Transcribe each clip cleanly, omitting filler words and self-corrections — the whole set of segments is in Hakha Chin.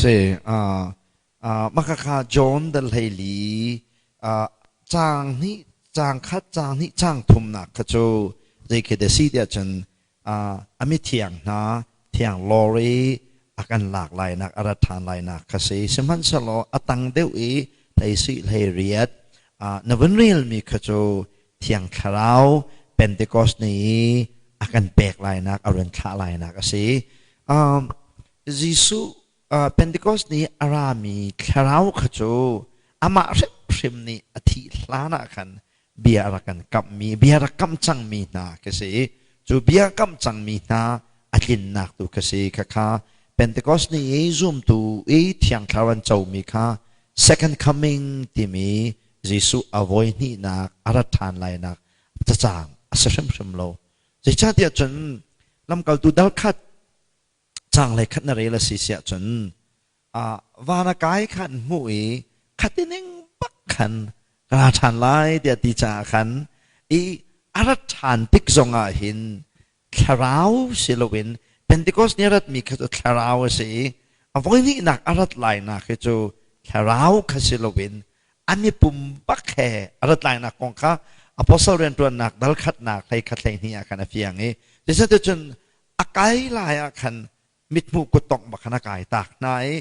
Si Makakha John dal 14 caang hnih caang khat caang hnih caang thumnak kha cu zei khi dah si tiah cun a mithiang hna thiang lawr i a kan lak lainak a rat ṭhan lainak kha si. Sihmanhsehlaw a tang deuh i hlei sih hlei riat na vun relmi kha cu Thiang Thlarau Pentecost ni i a kan pek lainak a run thlah lainak a si. Jesuh Pentecost ni a rami thlarau kha cu amah hrimhrim nih a thih hlan ah khan bia a rak kan kamhmi, bia rak kamh cangmi hna khi si. Cu bia kamh cangmi hna a tlinnak tu khi si. Khakha Pentecost ni i zumtu i Thiang Thlarau an comi kha Second Coming timi Jesuh a voi hnihnak a rat ṭhan lainak cacang a si hrimhrim lo. Zeicahtiah cun lamkaltu dal khat Caang hlei khat na rel a si siah cun van a kai kha an hmuh i khatining bak khan ka ra ṭhan lai tiah ti caah khan i a rat ṭhan tik zongah hin thlarau si loin Pentecost ni a ratmi kha cu thlarau a si i a voihnihnak a rat lainak hi cu thlarau kha si loin an i pum bak he a rat lainak kong kha apostle rianṭuannak dal khatnak hlei khat hlei hnih ah khan a fiang i cun a kai lai ah khan mithmuh kuttongh bak khan a kai tak hna i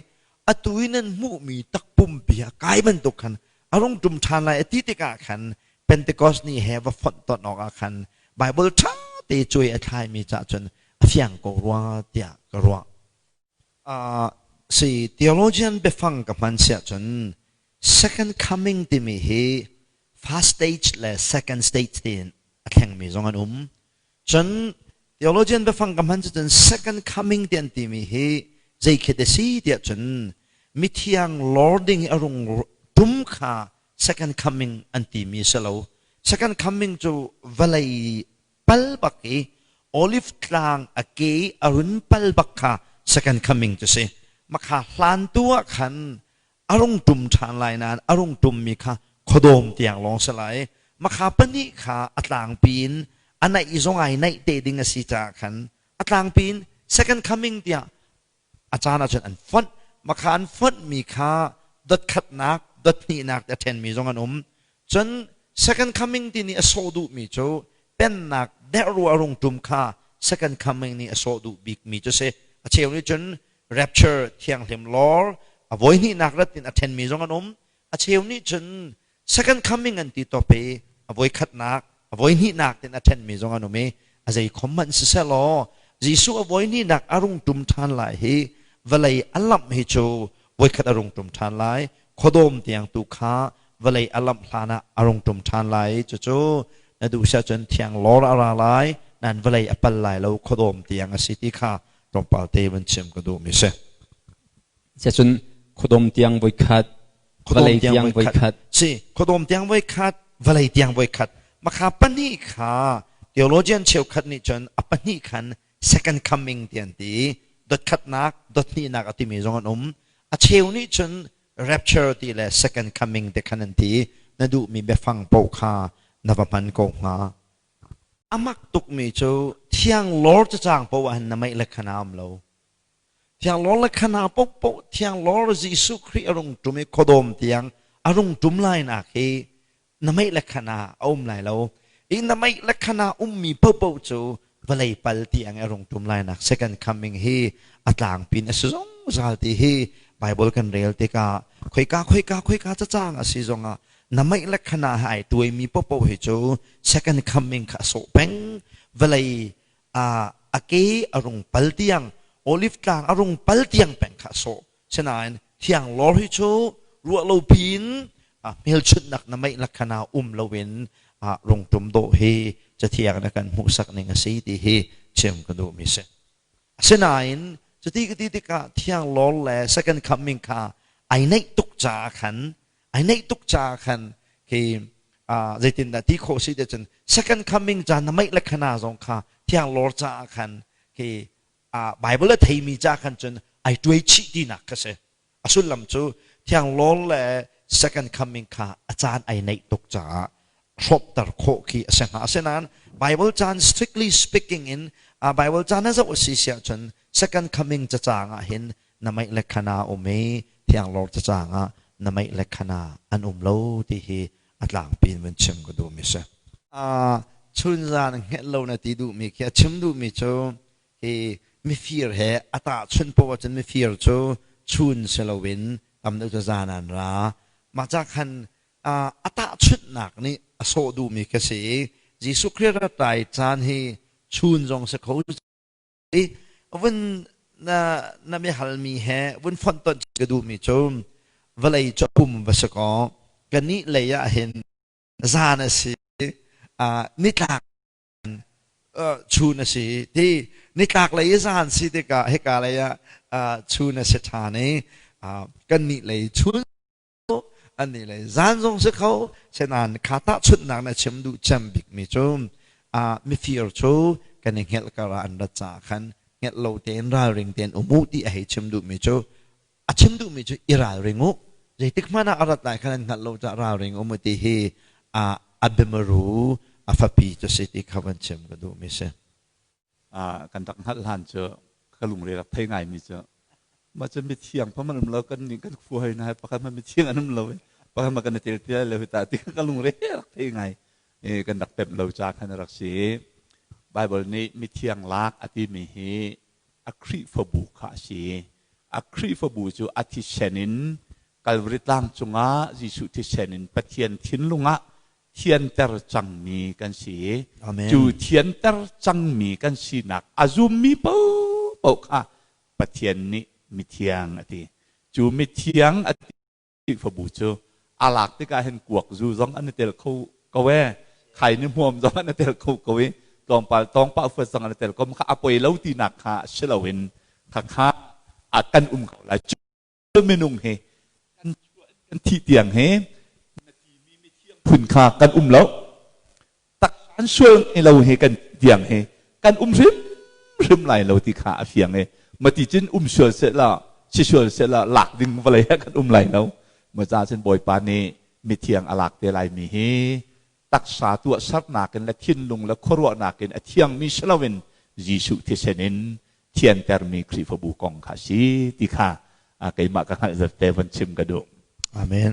atu i nan hmuhmi takpumpi a kai bantuk khan a rung ṭum ṭhan lai a ti tikah khan Pentecost ni he va fonh ton awkah khan Bible ṭha te cuai a thlaimi cah cun a fiang ko rua tiah ka ruah. Si theologian biafang ka hman siah cun second coming timi hi first stage le second stage tiin a thlengmi zong an um. Cun theologian biafang ka hman cucun second coming ti an timi hi zei khi te si tiah cun mithiang lording a rung tum kha second coming an timi si lo. Second coming cu vawlei pal bak i olive tlang a ke a run pal bak kha second coming cu si. Makha hlan tu ah khan a rung ṭum ṭhan lai nain a rung ṭummi kha khuadawm tiang lawng si lai. Makha pahnih kha a tlangpi in a naih zong ai naih te ding a si caah khan a tlangpi in second coming tiah a caan ahcun an fonh. Makha an fonhmi kha dot khatnak, dot hnihnak ti a ṭhenmi zong an um. Cun second coming ti nih a sawh duhmi cu pennak derh a rung ṭum kha second coming nih a sawh duh bikmi cu si. A cheu nih cun rapture thianghlim lawr a voi hnihnak rat in a ṭhenmi zong an um. A cheu nih cun second coming an ti top i a voi khatnak, a voi hnihnak tin a ṭhenmi zong an um i a zei khom hmanh siseh law Jesuh a voi hnihnak a rung ṭum ṭhan lai hi vawlei a lamh hi cu voikhat a rung ṭum ṭhan lai khuadawm tiang tu kha vawlei a lamh hlan ah a rung ṭum ṭhan lai cucu na duh si ahcun thiang lawr a ra lai nan vawlei a pal lai lo khuadawm tiang a si ti kha tlawmpal te van chim ka duhmi si. Cun khuadawm tiang voikhat, vawlei tiang voikhat. Si, khuadawm tiang voikhat, vawlei tiang voikhat. Makha pahnih kha theologian cheukhat nih cun a pahnih khan second coming ti an ti. Dotkhatnak, dothnihnak a timi zong an um. A cheu nih cun rapture ti le second coming te khan an ti. Na duhmi biafang paoh kha na va hman ko hnga. A mak tukmi cu thiang lawr cacang paoh ah hin na meih le khan a um lo. Thiang lawr le khan ah paohpaoh thiang lawr Jesuh Khrih a rung ṭum i khuadawm tiang a rung ṭum lainak hi na meih le khan ah a um lai lo. I na meih le khan ah ummi paohpaoh cu vawlei pal tiang a rung ṭum lainak second coming hi a tlangpin a si zungzal ti hi Bible kan rel tikah khoika khoika khoika cacang a si zongah na meih le khan ah ai tuaimi paohpaoh hi cu second coming kha a sawh peng. Vawlei a ke a rung pal tiang olive tlang a rung pal tiang peng kha a sawh. Sinain thiang lawr hi cu ruah lo piin hmelchunhnak na meih lakhan ah um loin rungtum dawh hi cathiang na kan hmuhsak ning a si ti hi chim ka duhmi si. Asinain cuti ka ti tikah thiang lawr le second coming kha ai neih tuk caah khan ai neih tuk caah khan khi zeitindah ti khawh si te cun second coming ca na meih le khana zong kha thiang lawr caah khan khi Bible a theimi ca khan cun ai tuai chih tinak kha si. A sullam cu thiang lawl le second coming kha a caan ai neih tuk caah hrawmter khawh khi a si hnga. Asinain Bible caan strictly speaking in Bible caan a zoh a si siah cun second coming cacang ah hin Na meih le khana um i thianglawr cacang ah na meih le khana an um lo ti hi a tlangpi in vun chim ka duhmi si. Chunzan hngelh lo na ti duhmi khi a chim duhmi cu hi mifir he a tahchunh poah ahcun mifir cu chun si loin tam deuh cu zan an ra. Mah ca khan a tahchunhnak nih a sawh duhmi ka si i Jesuh Khrih rat lai caan hi chun zong si kho i vun na na mi halmi he vun fonhtonh ka duhmi cu vawlei cu pum va si kaw kannih lei ah hin zan a si, nitlak chun a si ti nitlak lei i zan si tikah hika lei ah chun a si ṭhan i kannih lei chun annih lei zan zong si kho. Senain kha tahchunhnak na chim duh cem bikmi cu mifir cu kan i hngelh kar ah an rat caah khan hngelh lo tein ralring tein um u ti a hei chim duhmi cu, a chim duhmi cu i ralring u, zeitik hmanh ah a rat lai khan an hngalh lo caah ralring um u ti hi a biamaru a fapi cu si ti kha van chim ka duhmi si. Kan rak hngalh hlan cu ka lungre rak thei ngaimi cu mah cu mithiang pa man um lo, kan nih kan khua hoi na pakhat ma mithiang an um lo i pakhat ma kan i tel ti lai lo hi ta ti ka lungre rak thei ngai. Kan rak pemh lo ca khan rak si. Bible nih mithiang lak a timi hi a Khrihfabu kha a si. A Khrihfabu cu a thisen in Calvary tlang cungah Jesuh thisen in Pathian thinlung ah thianter cangmi kan si. Amen. Cu thianter cangmi kan sinak a zummi paohpaoh kha Pathian nih mithiang a ti. Cu mithiang a ti Khrihfabu cu a lak tikah hin kuak zu zong an i tel kho ko e, khai ni hmuam zong an i tel kho ko i tlawmpal tawngpah fuat zong an i tel ko kha a poi lo tinak kha si loin khakha a kan um ko lai. Cu minung hi kan chuah kan thih tiang hi na timi mithiang phun kha kan um lo. Taksan sual ngei lo hi kan tiang hi kan um hrim hrim lai lo ti kha a fiang i mati cun um sual seh la si sual seh la lak ding vawlei ah kan um lai lo. Ma ca cun Bawipa nih mithiang a lak te lai mi hi taksa tuahsernak in le thinlung le khuaruahnak in a thiangmi si loin Jesuh thisen in thiantermi Khrihfabu kong kha si ti kha keimah ka hngalh zat te von chim ka duh. Amen.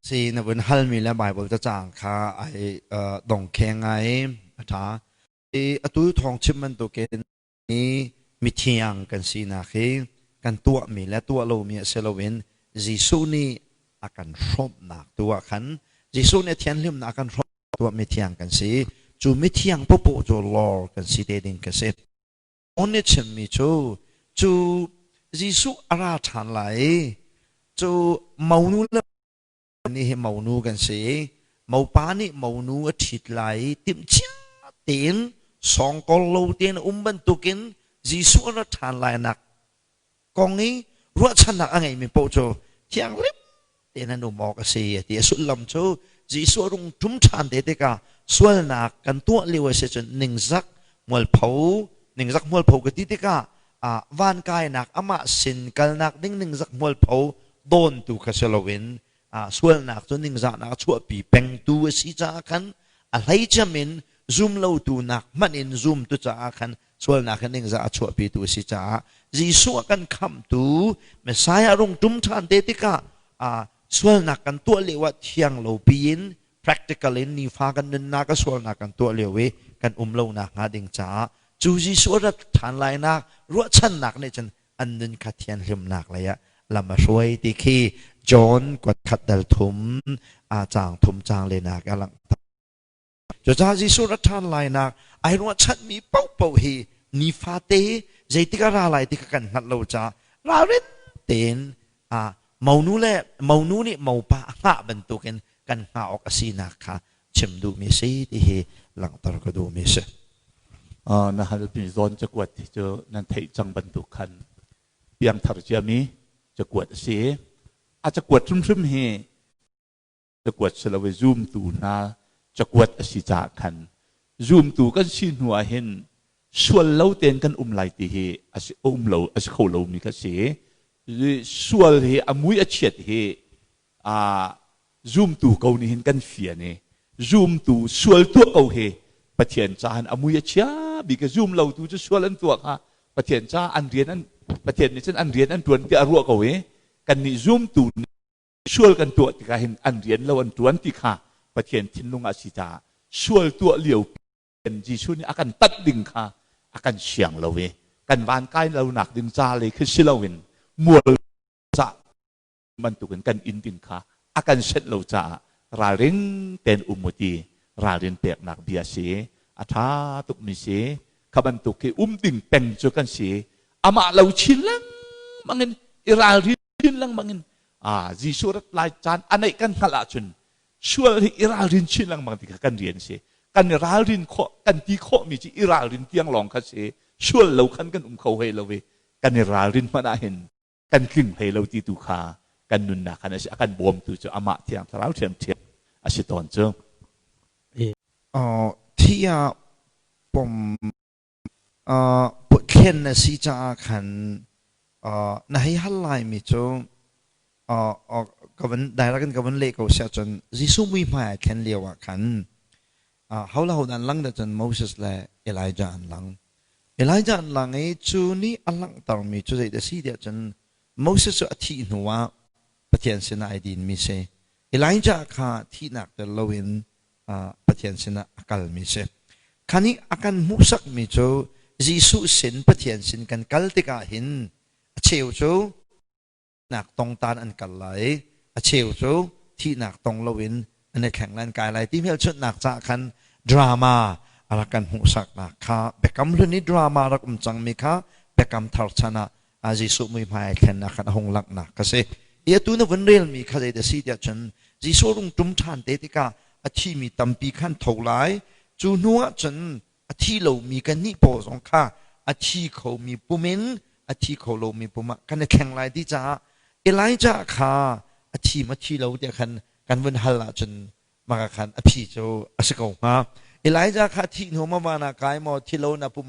Si na vun halmi le Bible cacang kha ai dongkheng ngai a ṭha. I atu thawng chim bantukin mithiang kan sinak hi kan tuahmi le tuah lomi a si loin Jesuh nih a kan hrawmhnak tu ah khan Jesuh nih a thianhlimnak a kan hrawmh tuah mithiang kan si. Cu mithiang popoh cu lor kan si te ding ka si. On nih chimmi cu cu Jesuh a ra ṭhan lai i cu monu le nih hi monu kan si i mopa nih monu a ṭhit lai i timhcia tein sawngkol lo tein a um bantukin Jesuh a ra ṭhan lainak kong i ruahchannak a ngeimi paoh cu thianghlim tein an um awk a si a ti. A sullam cu Jesuh a rung ṭum ṭhan te tikah sualnak kan tuah lio a si cun ningzak mualpho, ningzak mualpho ka ti tikah van kainak amah sin kalnak ding ningzak mualpho dawntu kha si loin sualnak cu ningzahnak a chuahpi pengtu a si caah khan a hleicem in zumlotu nak hmanh in zumtu caah khan sualnak in ningzah a chuahpitu a si caah Jesuh a kan khamhtu Messiah rung ṭum ṭhan te tikah sualnak kan tuah lio ah thiang lo piin practical in nifa kan nunnak a sualnak kan tuah lio i kan um lo nak hnga ding caah cu Jesuh a rat ṭhan lainak ruahchannak nih cun an nun kha thianhlimnak lei ah lam a hruai ti khi John kuat khat dal thum a caang thum caang lenak a langhter. Cucaah Jesuh rat ṭhan lainak ai ruahchanmi paohpaoh hi nifate zeitik a ra lai ti kha kan hngalh lo caah ralrin tein monu le monu nih mopa a hngah bantukin kan hngah awk a sinak kha chim duhmi a si ti hi langhter ka duhmi a si. Na halmi zawn cakuat hi cu nan theih cang bantuk khan piangthar ciami cakuat a si. A cakuat hrimhrim hi cakuat si lo i zumtu hna cakuat a si caah khan zumtu kan si hnu ah hin sual lo tein kan um lai ti hi a si um lo a si kho lomi kha si. Sual hi a mui a chiat hi a zumtu ko nih hin kan fian i zumtu sual tuah ko hi Pathian caah a mui a chia bik. Zum lo tu cu sual an tuah kha Pathian caah an rian an Pathian nih cun an rian an ṭuan tiah a ruah ko i kannih zumtu nih sual kan tuah tikah hin an rian lo an ṭuan ti kha Pathian thinlung ah a si caah sual tuah lio Jesuh nih a kan tanh ding kha a kan siang lo i kan van kai lonak ding ca lei khi si loin mual cah bantukin kan inn ding kha a kan senh lo caah ralring tein um u ti ralrin peknak bia si. A ṭha tukmi si. Kha bantuk khi um ding peng cu kan si. Amah lo chin lengmang in i ralrin lengmang in Jesuh rat lai caan a neih kan hngalh ahcun sual hi i ralrin chin lengmang ti kha kan rian si. Kan i ralrin khawh kan ti khawhmi cu i ralrin tiang lawng kha si. Sual lo khan kan um kho hei lo i kan i ralrin hmanh ah hin kan tling hlei lo ti tu kha kan nunnak khan a si. A kan bawmtu cu amah Thiang Thlarau ṭhiamṭhiam a si tawn cu. Thi ah pom thlen na si caah khan na hei hal laimi cu ka van direct in ka van leh ko siah cun Jesuh muihmai ai thlen lio ah khan ho le ho dah an lang dah cun Moses le Elijah an lang. Elijah an lang i cu nih a langhtermi cu zeidah a si tiah cun Moses cu a thih hnuah Pathian sinah ai dinmi si. Elijah kha thihnak tel loin Pathian sinah a kalmi si. Kha nih a kan hmuhsakmi cu Jesuh sin Pathian sin kan kal tikah hin a cheu cu nak tongtan an kal lai, a cheu cu thihnak tong loin an i thleng lai, an kai lai ti hmelchunhnak caah khan drama a rak kan hmuhsaknak kha Biakam Hlun i drama rak um cangmi kha Biakam Thar chan ah Jesuh muihmai ai thlennak khan a hung langhnak kha si. I atu na vun relmi kha zei dah si tiah cun Jesuh rung ṭum ṭhan te tikah a thimi tampi khan tho lai. Cu hnu ah cun a thi lomi kannih pawl zong kha a thi khomi pum in a thi kho lomi pum ah kan i thleng lai ti caah Elijah kha a thi ma thi lo tiah khan kan vun hal ahcun maka khan a phi cu a si ko hnga. Elijah kha thih hnu ma van ah kai maw thi lo na pum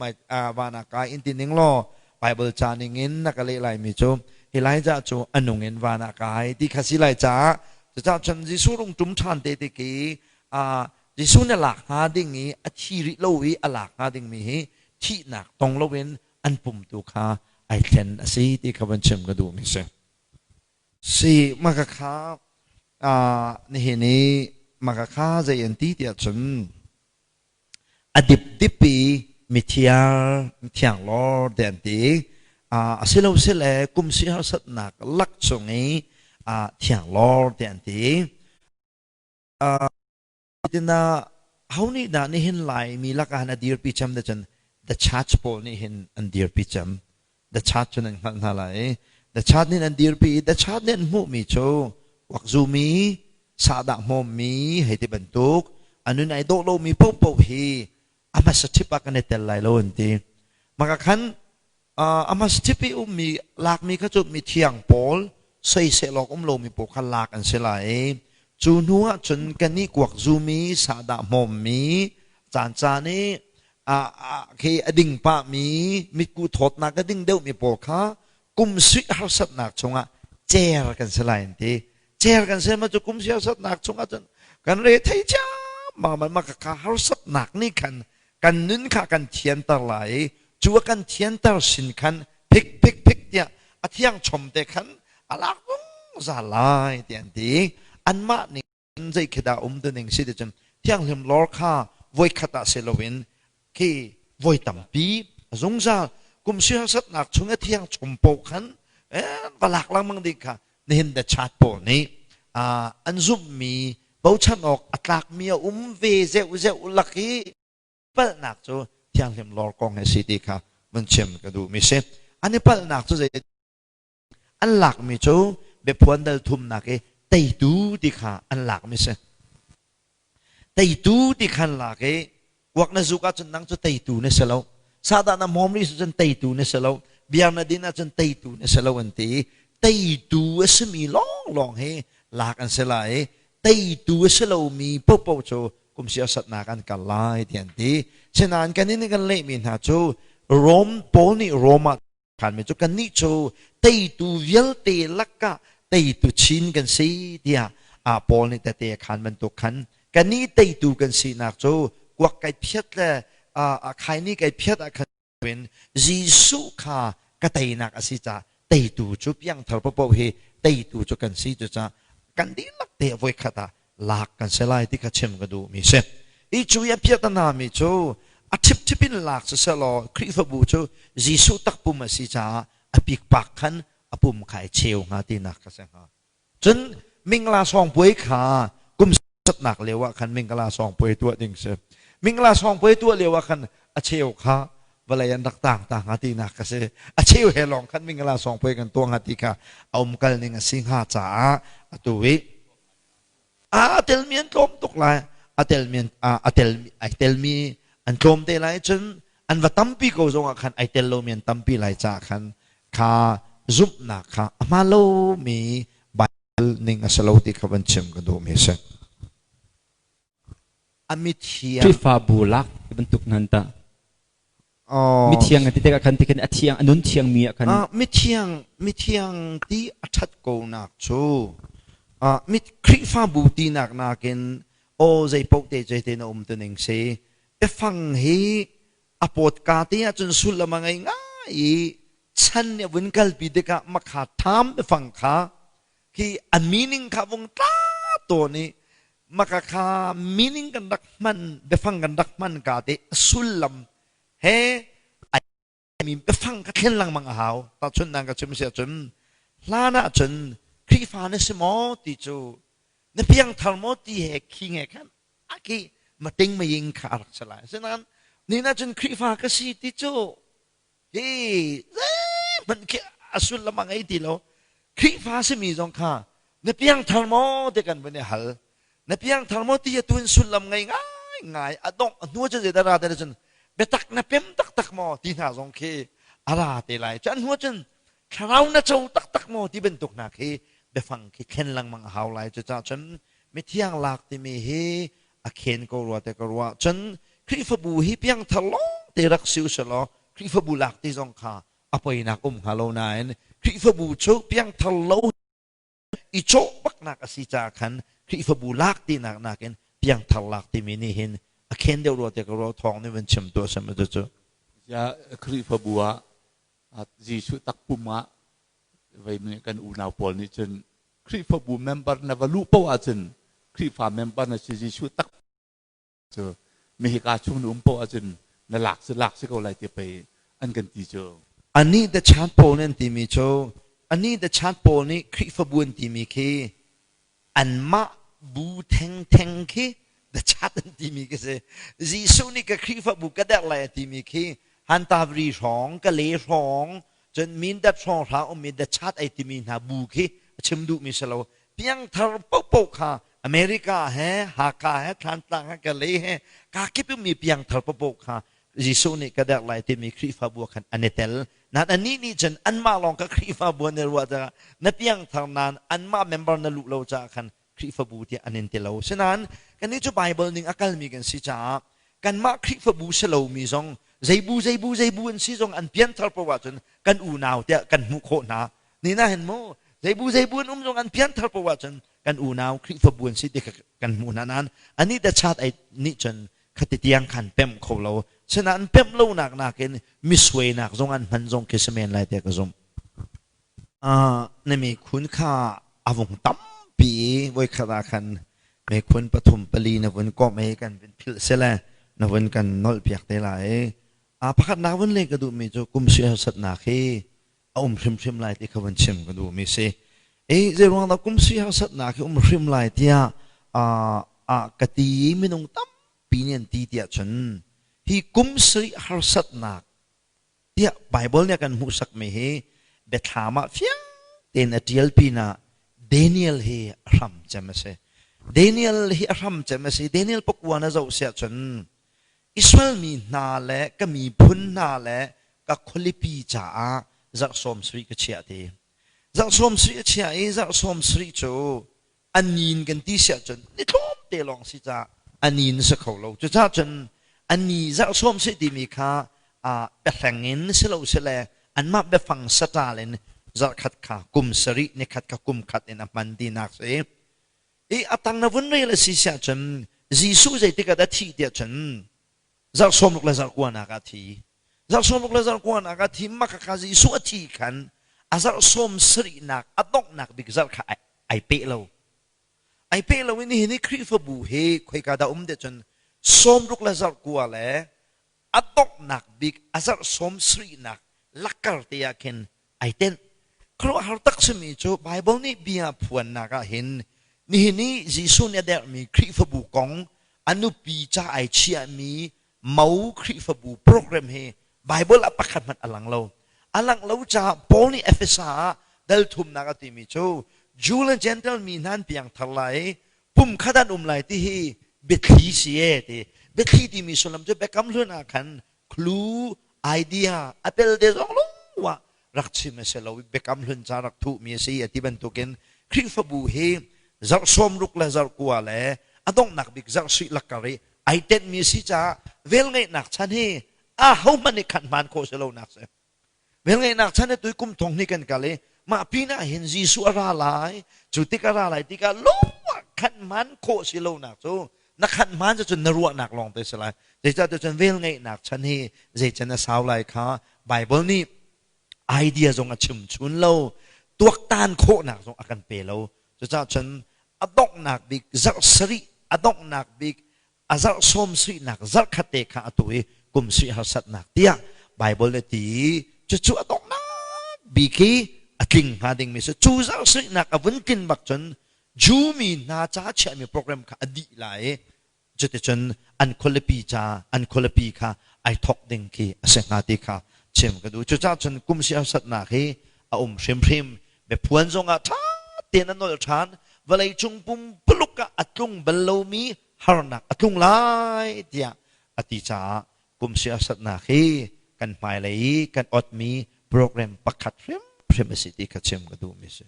van ah kai in ti ning law Bible ca ning in na ka leh laimi cu Elijah cu a nung in van ah kai ti kha si lai caah cucaah cun Jesuh rung ṭum ṭhan te tik i Jesuh na lak hnga ding i a thi rih lo i a lak hnga dingmi hi thihnak tong loin an pum tu kha ai thlen a si ti kha van chim ka duhmi si. Si maka kha nihin i maka kha zei an ti tiah cun a dipdip i mithiar mithiang lor te an ti. Asilo sile kum si harsatnak lak chung i thiang lor te an ti. Tina ho nih dah nihin Laimi lakah hin a dirpi cem dah cun the church pawl nih hin an dirpi cem. The church cun an hngalh hna lai. The church nih an dirpi i the church nih an hmuhmi cu kuakzumi, sahdah hmawmmi hei ti bantuk a nun ai dawh lomi paohpaoh hi a hmasa ṭhip ah kan i tel lai lo an ti. Maka khan a hmasa ṭhip i ummi lakmi kha cu mithiang pawl soisel awk um lomi pawl kha lak an si lai i cu hnu ah cun kannih kuak zumi sahdah hmawmmi caancaan i khi a ding pahmi mitku thawtnak a ding deuhmi pawl kha kum suih harsatnak chungah cer kan si lai an ti. Cer kan si ma cu kum harsatnak chungah cun kan re thei ciammam ma ka harsatnak nih khan kan nun kha kan thianter lai i cu a kan thianter sin khan phik phik phik tiah a thiang chom te khan a lak zungzal lai tiah an ti. Anmah ning zei khi dah um ning si ti cun thianghlim lor kha voikhat ah si loin khi voi tampi zungzal kum siasatnak chung a thiang chom po khan va lak lengmang ding kha nihin the chat pawl nih an zumhmi bochan awk a tlakmi a um ve zeuh zeuh lak i palhnak cu thianghlim lor kong he si ti kha vun chim ka duhmi si. An i palhnak cu zei an lakmi cu biaphuan dal thumnak i teitu ti kha an lakmi si. Teitu ti kha an lak i kuak na zuk ahcun nang cu teitu na si lo. Sahdah na hmawm rih cun teitu na si lo. Biar na din ahcun teitu na si lo an ti. Teitu a simi lawnglawng hi lak an si lai i teitu a si lomi paohpaoh cu kum siasatnak an kal lai ti an ti. Sinain kan in kan lehmi hna cu Rom Paul nih Rom ah khanmi cu kannih cu teitu vialte lakah teitu chin kan si tiah ah Paul nih tete a khan bantuk khan kannih teitu kan sinak cu kuak kai phiat le a khaini kai phiat ah khan in Jesuh kha ka teinak a si caah teitu cu piangthar paohpaoh hi teitu cu kan si. Cucaah kan dihlak te voikhat ah lak kan si lai ti kha chim ka duhmi si. I cu i a piahtana mi cu a ṭhipṭhip in lak siseh law Khrihfabu cu Jesuh takpum a si caah a pikpak khan a pum kha ai cheu hnga tinak kha si hnga. Cun mingla sawngpuai kha kum satnak lio ah khan mingla sawngpuai tuah ding si. Mingla sawngpuai tuah lio ah khan a cheu kha vawlei an rak tang ta hnga tinak ka si. A cheu he lawng khan mingla sawngpuai kan tuah hnga ti kha a umkal ning a si hnga caah atu i a telmi an tlawm tuk lai. A telmi a tel ai telmi an tlawm te lai cun an va tampi ko zong ah khan ai tel lomi an tampi lai caah khan kha zumhnak kha a hmaan lomi Bible ning a si lo ti kha van chim ka duhmi a si. A mithiang Khrihfabu lak ti bantuk nan tah. Mithiang ti tikah khan tikhin a thiang a nun thiangmi ah khan Mithiang mithiang ti a ṭhat ko nak cu mit Khrihfabu tinak nakin aw zei paoh te te na um tu ning si biafang hi a pawtka te ahcun sullam a ngei ngai i chan nih a vun kalpi tikah makha ṭham biafang kha khi a meaning kha vung tla tawn i maka kha meaning kan rak hman biafang kan rak hman ka te sullam he mi biafang ka thlen lengmang a hau. Tahchunhnak ka chim si ahcun hlan ahcun Khrihfa na si maw ti cu na piangthar maw ti he khi nge khan a khi mating maying kha a rak si lai. Asinain ni na cun Khrihfa ka si ti cu hi zeihmanh khi a sullam a ngei ti lo. Khrihfa simi zong kha na piangthar maw ti kan vun i hal. Na piangthar maw ti atu in sullam ngei ngai ngai a dongh a hnu cun zeidah ra te cun biatak na pem taktak maw ti hna zong khi a ra te lai. Cu an hnu cun thlarau na co taktak maw ti bantuk hna khi biafang khi thlen lengmang a hau lai. Cucaah cun mithiang lak timi hi a khen ko rua te ka ruah. Cun Khrihfabu hi piangthar lawng te rak si usih law Khrihfabu lak ti zong kha a poinak um hnga lo nain Khrihfabu cu piangthar lo i cawh baknak a si caah khan Khrihfabu lak tinak nakin piangthar lak timi nih hin a khen deuh rua te ka ruah. Thawng nih van chim tuah sam cu. Ya Khrihfabu ah Jesuh takpum ah vei kan unau pawl nih cun Khrihfabu member na va luh paoh ahcun Khrihfa member na si, Jesuh tak cu mihika chung na um paoh ahcun na lak si lak si ko lai ti pei an kan ti cu. Anih the chan pawl nih an timi cu, anih the chan pawl nih Khrihfabu an timi khi anmah bu thengtheng khi the chat an timi khi si. Jesuh nih ka Khrihfabu ka derh lai a timi khi Hantavri hrawng, Kale hrawng, cun Mindat hrawng hra ummi the chat ai timi hna bu khi a chim duhmi si lo. Piangthar paohpaoh kha America he, Hakha he, Thlantlang he, Kale he, kakip ummi piangthar paohpaoh kha Jesuh nih ka derh lai timi Khrihfabu ah khan an i tel. Nan anih nih cun anmah lawng ka Khrihfabu an i ruah caah na piangthar nain anmah member na luh lo caah khan Khrihfabu tiah an in ti lo. Sinain kannih cu Bible ning a kalmi kan si caah kanmah Khrihfabu si lomi zong zeibu zeibu zeibu an si zong an pianthar paoh ahcun kan unau tiah kan hmuh khawh hna. Ni na hin mu zeibu zeibu an um zong an pianthar paoh ahcun kan unau Khrihfabu an si ti kan hmuh hna nain anih the chat ai nih cun khati tiang khan pemh kho lo. Sinain pemh lonak nakin misuainak zong an hman zong khi si men lai tiah ka zumh. Na mikhun kha a vung tampi i voikhat ah khan mikhun pathum pali na vun komh i kan vun philh sile na vun kan nolh piak te lai. Pakhatnak vun leh ka duhmi cu kum sui harsatnak hi a um hrimhrim lai ti kha vun chim ka duhmi si. I zeiruang dah kum sui harsatnak hi um hrim lai tiah ka ti i minung tampi nih an ti tiah cun hi kum sarih harsatnak tiah Bible nih a kan hmuhsakmi hi biathlam ah fiang tein a ṭial pinah Daniel hi a hram cem a si. Daniel hi a hram cem a si. Daniel pakua na zoh siah cun Israel mi hna le ka miphun hna le ka khualipi caah zarh 70 ka chiah ti. Zarh 70 a chiah i zarh 70 cu a nin kan ti siah cun ni tlawmte lawng si caah a nin si kho lo. Cucaah cun a ni zarh 70 timi kha biahleng in si lo sile anmah biafang saṭal in zarh khat kha kum sarih, ni khat kha kum khat in a hman tinak si. I a tang na vun rel a si siah cun Jesuh zeitik ah dah thih tiah cun zarh 60 le zarh kuanak ah a thi. Zarh 60 le zarh kuanak ah thim ma kha Jesuh a thi khan a zarh 70nak a donghnak bik zarh kha ai peh lo. Ai peh lo in nihin i Khrihfabu hi khoika dah um de cun 60 le zarh kua le a donghnak bik a zarh 70nak lakkar te ah khin ai tenh. Khuaruahhar tak simi cu Bible nih bia phuannak ah hin nihin i Jesuh nih a derhmi Khrihfabu kong a nupi ca ai chiahmi mo Khrihfabu program hi Bible ah pakhat hmanh a lang lo. A langh lo caah Paul nih Efesa ah dal thumnak a timi cu Jew le Gentile mi hna an piangthar lai i pumkhat an um lai ti hi biathli si e ti. Biathli timi sullam cu Biakam Hlun ah khan clue, idea a tel te zong lo ah rak chim a si lo i Biakam Hlun ca rak thuhmi a si a ti bantukin Khrihfabu hi zarh 60 le zarh kua le a donghnak bik zarh suih lakkar i ai tenhmi a si caah velngeihnak chan hi a hohmanh nih khan hmaan khawh si lonak si. Velngeihnak chan hi tui kum thong hnih kan kal i mah pinah hin Jesuh a ra lai, cu tik a ra lai tikah lungah khan hmaan khawh si lonak cu na khan hmaan cu na ruahnak lawng te si lai. Zeicahtiah cun velngeihnak chan hi zeican a sau lai kha Bible nih idea zong a chim chun lo, tuaktan khawhnak zong a kan pe lo. Cucaah cun a donghnak bik zarh sarih a donghnak bik a zarh sawm suihnak zarh khat te kha atu i kum suih harsatnak tiah Bible nih ti cucu a donghnak bik hi a tling hnga dingmi si cu zarh suihnak a vun tlin bak cun Jew mi hna ca chiahmi program kha a dih lai i cuticun an khualipi ca an khualipi kha ai thok ding khi a si hnga ti kha chim ka duh. Cucaah cun kum si harsatnak hi a um hrimhrim. Biaphuan zongah ṭha tein a nolh ṭhan. Vawleicung pumpuluk ah a tlung bal lomi harnak a tlung lai tiah a ti caah kum si harsatnak hi kan hmailei i kan otmi program pakhat hrimhrim a si ti kha chim ka duhmi a si.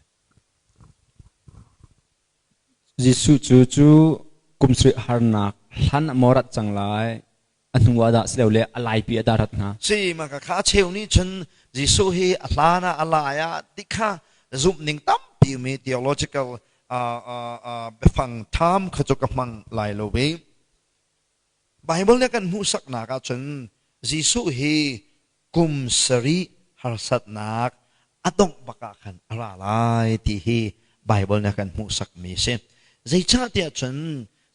Jesuh cu cu kum sarih harnak hlan ah maw rat cang lai a hnu ah dah silole a laipi ah dah rat hnga? Si ma ka kha cheu nih cun Jesuh hi a hlan ah a lai ah ti kha zumh ning tampi mi theological biafang tham kha cu ka hmang lai lo ve. Bible nih kan hmuhsaknak ahcun Jesuh hi kum sarih harsatnak a dongh bak ah khan a ra lai ti hi Bible nih a kan hmuhsakmi a si. Zeicahtiah cun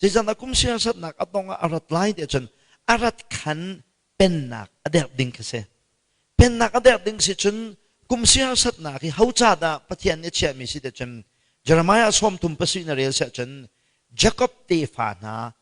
zeicahdah kum sarih harsatnak a dongh ah a rat lai tiah cun a rat khan pennak a derh ding khi si. Pennak a derh ding si cun kum sarih harsatnak hi ho ca dah Pathian nih a chiahmi si tiah cun Jeremiah 37 na rel siah cun Jacob tefa hna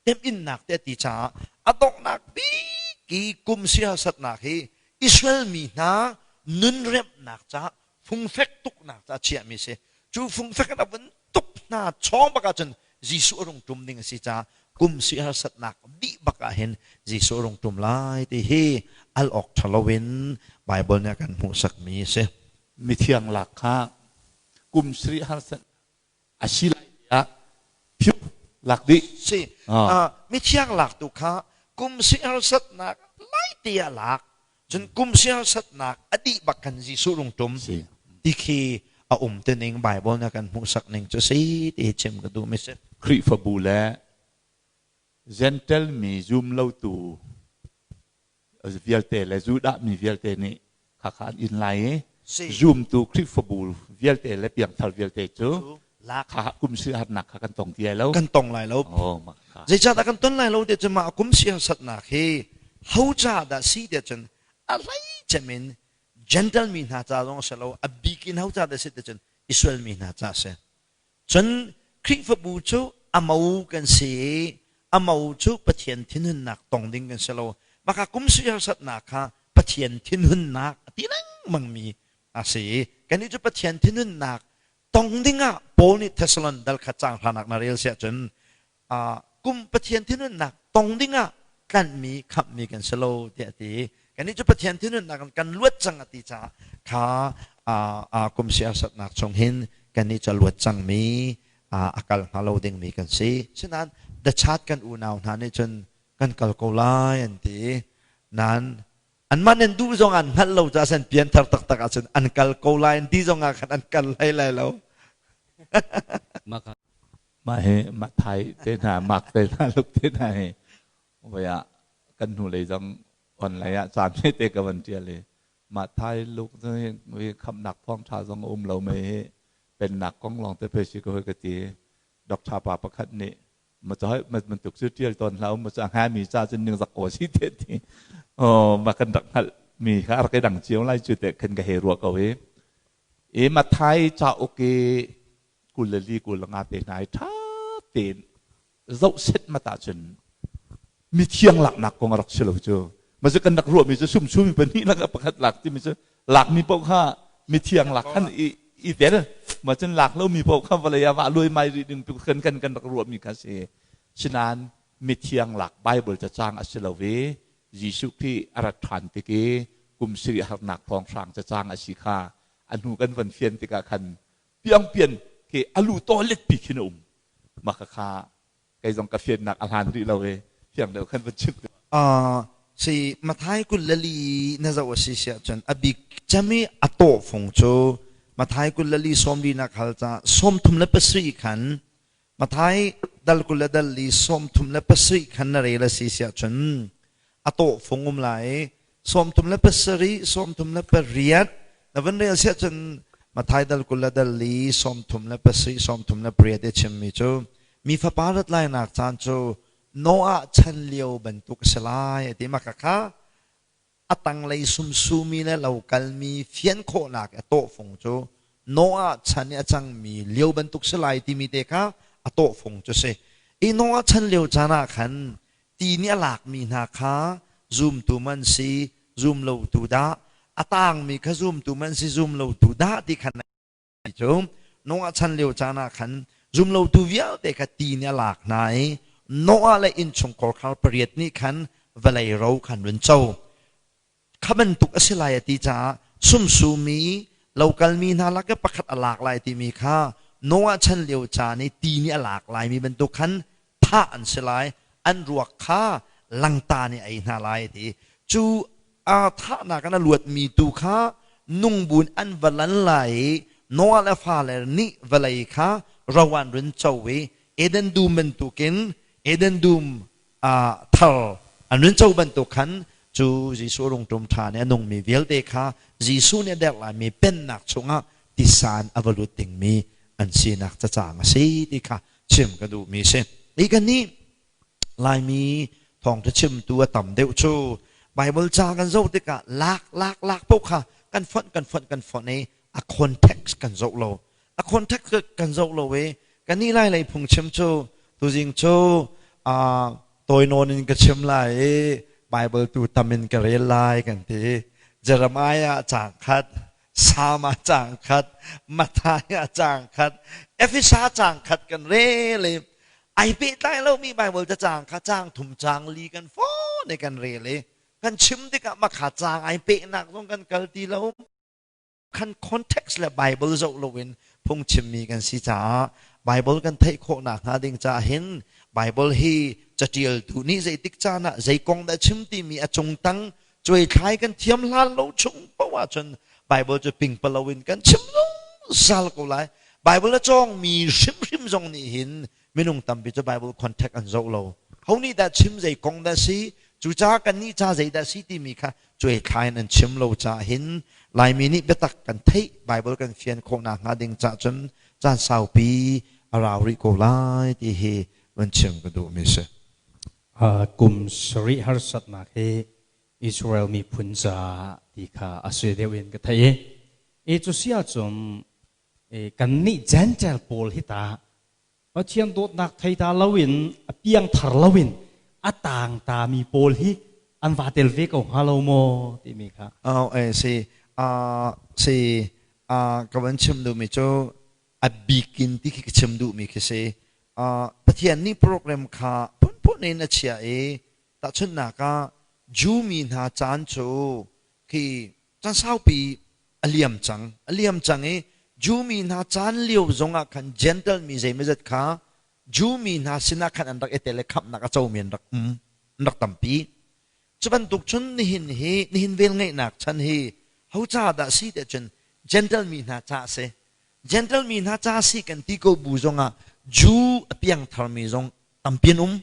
temhinnak te a ti caah a donghnak bik i kum siasatnak hi Israel mi hna nun remhnak caah fungfek tuknak caah chiahmi si. Cu fungfek in a vun tuk hna chawng bak ahcun Jesuh a rung ṭum ding a si caah kum siasatnak dih bak ah hin Jesuh a rung ṭum lai ti hi al awk ṭha loin Bible nih a kan hmuhsakmi a si. Mithiang lak kha kum sarih harsat a si lai tiah phiu lak dih. Si. Mithiang lak tu kha kum si harsatnak lai te ah lak. Cun kum si harsatnak a dih bak khan Jesuh rung tum. Ti khi a um te ning Bible na kan hmuhsak ning cu si ti chim ka duh mi si. Khrihfabu le Gentle mi zum lotu vialte le Judah mi vialte nih khakha an in lai i zumtu Khrihfabu vialte le piangthar vialte cu kha kum si harnak kha kan tong ti lai lo. Kan tong lai lo. Zeicahdah kan ton lai lo ti cu mah kum si harsatnak hi ho ca dah si ti cun a hlei cem in Gentile mi hna ca zong a si lo, a bik in ho ca dah si ti cun Israel mi hna ca a si. Cun Khrihfabu cu a mo kan si i a mo cu Pathian thinhunnak tong ding kan si lo. Maka kum harsatnak kha Pathian thinhunnak a ti lengmangmi a si i kannih cu Pathian thinhunnak tong dingah Paul nih Thessalon dal khat caang hranak na rel siah cun kum Pathian thinhunnak tong dingah tlanhmi khamhmi kan si lo tiah a ti. Kannih cu Pathian thinhunnak in kan luat cang a ti caah kha kum siasatnak chung hin kannih cu a luat cangmi a kal hnga lo dingmi kan si. Sinain the chat kan unau hna nih cun kan kal ko lai an ti. Nain anmah nan duh zong an hngalh lo caah san pianthar taktak ahcun an kal ko lai an ti zong ah khan an kal hlei lai lo. Mah hi Matthai te hna, Mark te hna, Luke te hna hi voi ah kan hnulei zong Online ah caan te ka van ṭial i mah Thai luk hi khamnak thawngṭha zong a um lo mei hi pennak kong lawng te pei si ko hoi ka ti. Doctor pa pakhat nih ma ca bantuk cu ṭial tawn hlah u ma ca hnga mi ca cun ningzak ko si te ti. Oh ma kan rak hngalh mi kha a rak i dang cio lai cu te khan ka hei ruah ko i. I Mathai cauk i 24 25 te hna hi ṭha tein zoh set mat ahcun mithiang laknak kong a rak si lo cu. Ma cu kan rak ruahmi cu sumsumi pahnih lak pakhat lak timi cu lakmi paoh kha mithiang lak khan i i tel. Ma cun lak lomi paoh kha vawlei ah vah luaimai rih ding tu kan kan kan rak ruahmi kha si. Sinain mithiang lak Bible cacang a si lo i Jesuh Khrih a rat ṭhan tik i kum sarih harnak thawnghrang cacang a si kha a hnu kan van fian tikah khan piangpian khi a lu toilet pi khin a um. Mah kha kei zong ka fiannak a hlan rih lo i fiang deuh khan van chim. Si Mathai 24 na zoh a si siah cun a bik cem i a tawhfung cu Mathai 24 sawmli nak hal ca 37 khan Mathai dal kul le dal li 37 khan na rel a si siah cun a tawhfung um lai i 37, 38 na van rel siah cun Mathai dal kul le dal li 37, 38 i chimmi cu mi fapa rat lainak caan cu Noah chan lio bantuk a si lai a ti. Mah kha a tanglei sumsumi le lo kalmi fian khawhnak a tawhfung cu Noah chan i a cangmi lio bantuk si lai timi te kha a tawhfung cu si. I Noah chan lio caan ah khan ti nih a lakmi hna kha zumtu man si, zum lotu dah, a tangmi kha zumtu man si, zum lotu dah ti khan cu Noah chan lio caan ah khan zumlotu vialte kha ti nih a lak hna i Noah le innchungkhar khar pariat nih khan vawlei ro khan run co. Kha bantuk a si lai a ti caah sumsumi lokalmi hna lak i pakhat a lak lai timi kha Noah chan lio caan i ti nih a lak laimi bantuk khan thah an si lai, an ruak kha langta nih a ei hna lai a ti. Cu aa thahnak in a luatmi tu kha nungbun an va lan lai i Noah le fale nih vawlei kha ro an run co i Eden dum bantukin Eden dum thar an run co bantuk khan cu Jesuh rung ṭum ṭhan i a nungmi vialte kha Jesuh nih a derh laimi pennak chungah tisan a va lut dingmi an sinak cacang a si ti kha chim ka duhmi a si. Hi kan nih Laimi thawngṭha chimtu a tam deuh cu Bible ca kan zoh tikah lak lak lak paoh kha kan fonh kan fonh kan fonh i a context kan zoh lo. A context kan zoh lo i kannih Lai lei phungchim cu tuzing cu tawi nawn in ka chim lai i Bible tu tam in ka rel lai kan ti. Jeremiah caang khat Salm ah caang khat, Matthai ah caang khat, Efesa caang khat kan rel i ai pehtlai lomi Bible cacaang kha caang thum caang li kan fawn i kan rel i kan chim tikah makha caang ai pehnak zong kan kal ti lo. Khan context le Bible zoh loin phungchimmi kan si caah Bible kan theih khawhnak hnga ding caah hin Bible hi catialtu nih zeitik caan ah zei kong dah chim timi a cungtang Cuaithlai kan thiam hlan lo chung paoh ahcun Bible cu pingpalo in kan chim zungzal ko lai. Bible a cawngmi hrimhrim zong nih hin minung tampi cu Bible contact an zoh lo. Ho nih dah chim zei kong dah si, cucaah kannih ca zei dah si timi kha cuaithlai in an chim lo caah hin Laimi nih biatak kan theih Bible kan fian khawh nakhnga ding cah cun caan saupi a rau rih ko lai ti hi van chim ka duhmi si. Kum sarih harsatnak hi Israel miphun caah ti kha a si deuh in ka theih i cu si ahcun kannih Gentile pawl hi ta Pathian dawtnak thei ta loin a piangthar loin a tang tami pawl hi an va tel ve ko hnga lo maw timi kha. Oh, eh, si si ka van chim duhmi cu a bik in ti khi ka chim duhmi khi si. Pathian nih program kha phunphun in a chiah i tahchunhnak ah Jew mi hna caan cu khi caan saupi a liam cang. A liam cang i Jew mi hna caan lio zongah khan Gentile mi zeimawzat kha Jew mi hna sinah khan an rak i tel i khamhnak a comi an rak um, an rak tampi. Cu bantuk cun nihin hi nihin velngeihnak chan hi ho ca dah si tiah cun Gentile mi hna ca a si. Gentle mi hna ca si kan ti ko bu zongah Jew a piangthar mi zong tampi an um.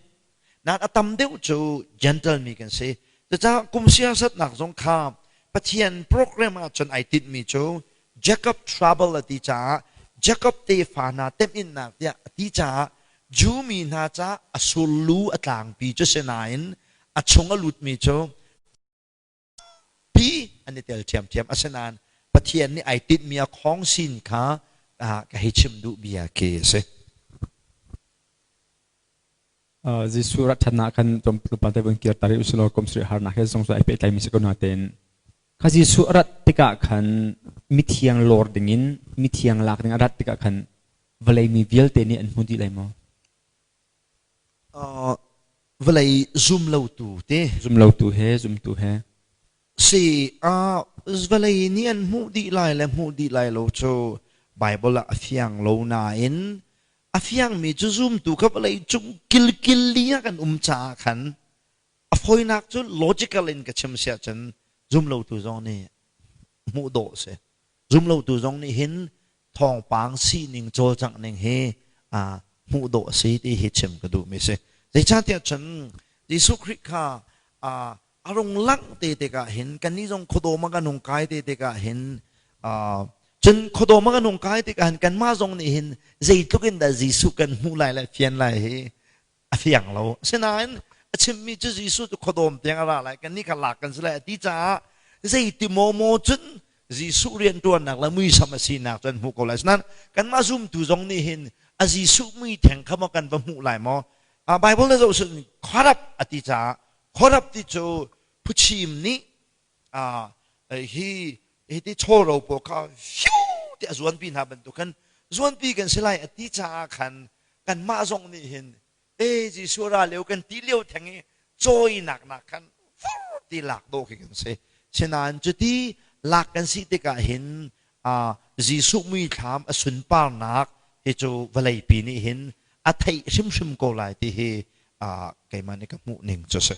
Nain a tam deuh cu gentle mi kan si. Cucaah kum siasatnak zong kha Pathian program ah cun ai tinhmi cu Jacob trouble a ti caah Jacob tefa hna temhinnak tiah a ti caah Jew mi hna caah a sullu a tlangpi cu si nain a chung a lutmi cu pi an i tel ṭhiamṭhiam. Asinain Pathian nih ai tinhmi a khawng sin kha ka hei chim duh bia khi a si. Jesuh rat ṭhannak khan tlawmpal te vun kir ta rih usih law kum sarih harnak he zong cu ai pehtlaimi si ko natein kha Jesuh a rat tikah khan mithiang lawr dingin mithiang lak ding a rat tikah khan vawlei mi vialte nih an hmu dih lai maw? Vawlei zum lotu te. Zum lotu he zumtu he. Si vawlei nih an hmuh dih lai le hmuh dih lai lo cu Bible ah a fiang lo nain a fiangmi cu zumtu kha vawlei cung kilkil li ah kan um caah khan a fawinak cu logical in ka chim siah cun zum lotu zong nih hmuh dawh si. Zum lotu zong nih hin thawngpang sining cawlcangh ning hi hmuh dawh a si ti hi chim ka duhmi si. Zeicahtiah cun Jesuh Khrih kha a rung langh te tikah hin kannih zong khuadawm a kan hung kai te tikah hin cun khuadawm a kan hung kai tikah hin kanmah zong nih hin zeitluk in dah Jesuh kan hmuh lai le fian lai hi a fiang lo. Asinain a chimmi cu Jesuh cu khuadawm tiang a ra lai, kannih kha lak kan si lai a ti caah zeiti maw maw cun Jesuh rianṭuannak le muisam a sinak cu an hmuh ko lai. Asinain kanmah zumtu zong nih hin a Jesuh mui theng kha maw kan va hmuh lai maw? Bible na zoh cun khuarap a ti caah khuarap ti cu phuchim nih hi hi ti chawro pawl kha fiu ti a zuanpi hna bantuk khan zuanpi kan si lai a ti caah khan kanmah zong nih hin e Jesuh ra lio kan ti lio theng i cawinak nak khan fur ti lak dawh khi kan si. Sinain cuti lak kan si tikah hin Jesuh muithlam a sunparnak hi cu vawleipi nih hin a theih hrimhrim ko lai ti hi keimah nih ka hmuh ning cu si.